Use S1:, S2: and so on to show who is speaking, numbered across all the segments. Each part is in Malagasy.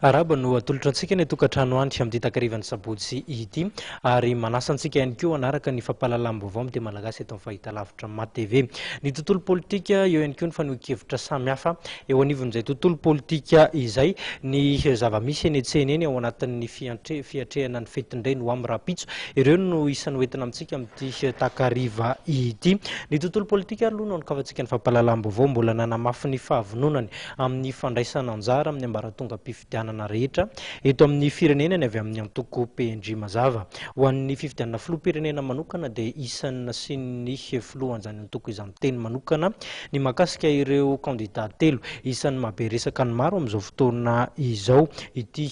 S1: Arahaba no atolotra antsika ny tokantrano any amin'ity takarivan'ny sabotsy ity ary manasa antsika ihany koa hanaraka ny fampahalalam-baovao amin'ny teny malagasy eto amin'ny fahitalavitra MATV. Ny tontolo politika, eo ihany koa ny fanehoan-kevitra samihafa eo anivon'izay tontolo politika izay. Ny zava-misy eny an-tsena eny ao anatin'ny fiatrehana ny fetin-dreny ho amin'ny rahampitso. Ireo no isan'ny hoentina amintsika amin'ity takariva ity. Ny tontolo politika aloha no anokafantsika ny fampahalalam-baovao. Mbola nanamafy ny fahavononany amin'ny fandraisana anjara amin'ny ambaratongam-pifidianana rehetra eto amin'ny firenena ny avy amin'ny antoko PNJ Mazava. Ho an'ny fifidianana filoham-pirenena manokana dia isan'ny nasian'ny filohan'izany antoko izany teny manokana ny mahakasika ireo kandida telo. Isan'ny mahabe resaka ny maro amin'izao fotoana izao ity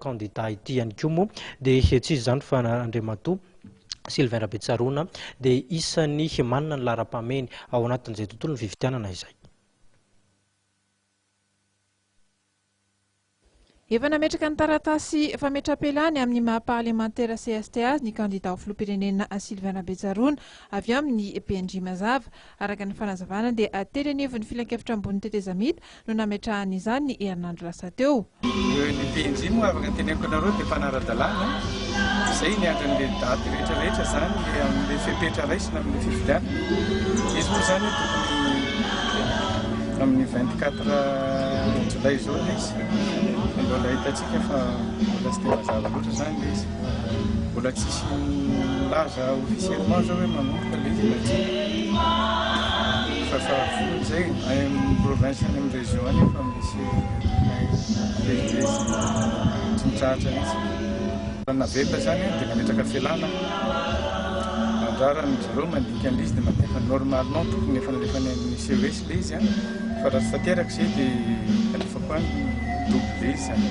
S1: kandida ity ihany koa moa dia tsy iza izany fa Andriamatoa Sylvain Rabetsaroana dia isan'ny manana ny laharam-pahamehiny ao anatin'izay tontolon'ny fifidianana izay.
S2: Efa nametraka ny taratasy fametram-pialany amin'ny maha parlemantera cst azy ny kandida ho filoham-pirenena Sylvain Rabetsaroana avy amin'ny PNJ Mazava. Araka ny fanazavana dia teny anivon'ny filankevitra ambonin'ny tetezamita no nametrahany izany ny herinandro lasa teo.
S3: Ny PNJ moa afaka teneniko anareo dia mpanara-dalàna, izay niandry an'ilay daty rehetra rehetra izany ilay amin'ilay fepetra raisina amin'ny fifidianana. Izy moa izany tokony amin'ny 24 jolay izao ilay izy, fa mbola hitantsika fa mbola tsy dia mazava loatra izany ilay izy. Mbola tsisy milaza officiellement izao hoe manomboka ilay izy na tsia. Fa efa voa izay any amin'ny province any amin'ny région any efa misy vezivezy tsy mitsahatra mihitsy. Raha navelona izany dia nametraka fialana nandrara an-dry zareo mandinika an'ilay izy dia mandefa normalement tokony efa nalefa any amin'ny CES ilay izy an, fa raha tsy tanteraka izay dia alefako any double izy izany.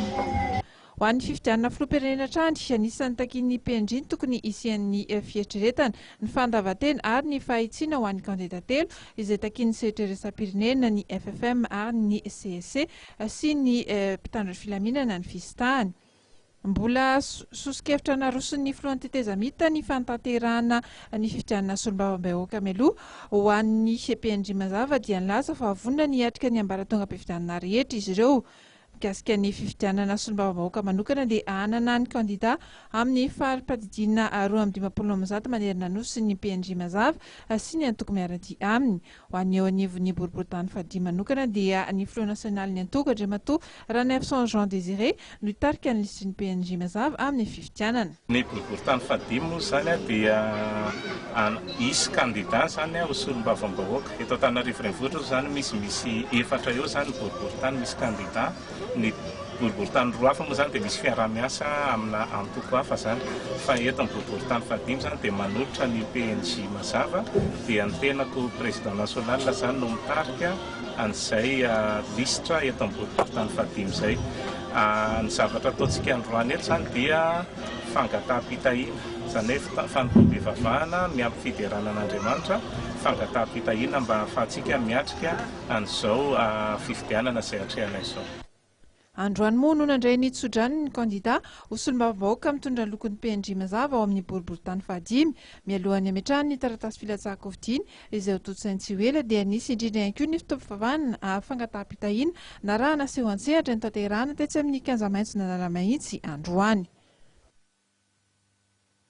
S2: Ho an'ny fifidianana filoham-pirenena hatrany, anisan'ny takian'ny PNJ ny tokony hisian'ny fieritreretana, ny fandavan-tena ary ny fahitsiana ho an'ny kandida telo izay takian'ny sehatra iraisam-pirenena, ny FFM ary ny CSC sy ny mpitandro ny filaminana ny fisintahany. Mbola soso-kevitra naroson'ny filohan'ny tetezamita ny fanatanterahana ny fifidianana solombavambahoaka mialoha. Ho an'ny PNJ Mazava dia nilaza fa vonona ny hiatrika ny ambaratongam-pifidianana rehetra izy ireo. Mikasika ny fifidianana solombavambahoaka manokana dia hanana ny kandida amin'ny fari-padidiana 152 manerana Nosy ny PNJ Mazava sy ny antoko miara-dia aminy. Ho an'ny eo anivon'ny boriborintany fahadimy manokana dia ny filoha nasionalin'ny antoko Andriamatoa Ranaivoson Jean Désiré no hitarika ny lisitry ny PNJ Mazava amin'ny fifidianana.
S4: Ny boriborintany fahadimy moa izany dia hisy kandida izany ho solombavambahoaka. Eto Antananarivo Renivohitra izao izany misy misy efatra eo izany ny boriborintany misy kandida, ny boriborintany roa hafa moa izany dia misy fiaraha-miasa amina antoko hafa izany, fa eto amin'ny boriborintany fahadimy izany dia manolotra ny PNJ mazava dia ny tenako président national izany no mitarika an'izay lisitra eto amin'ny boriborintany fahadimy izay. Ny zavatra ataontsika androany eto izany dia fangataham-pitahiana, izany hoe fanompoam-pivavahana miampy fiderana an'Andriamanitra, fangataham-pitahiana mba hahafahantsika miatrika an'izao fifidianana izay atrehana izao.
S2: Androany moa no nandray ny tsodrano ny kandida ho solombavambahoaka mitondra ny lokon'ny PNJ mazava ao amin'ny boriborintany fahadimy. Mialohan'ny hametrahany ny taratasy filatsahan-kofidiny izay ho tontosainy tsy ho ela dia nisy indrindra ihany koa ny fotoam-pivavahana fangataham-pitahiana narahana seho an-tsehatra notanterahana tetsy amin'ny kianja maitson'Analamahitsy androany.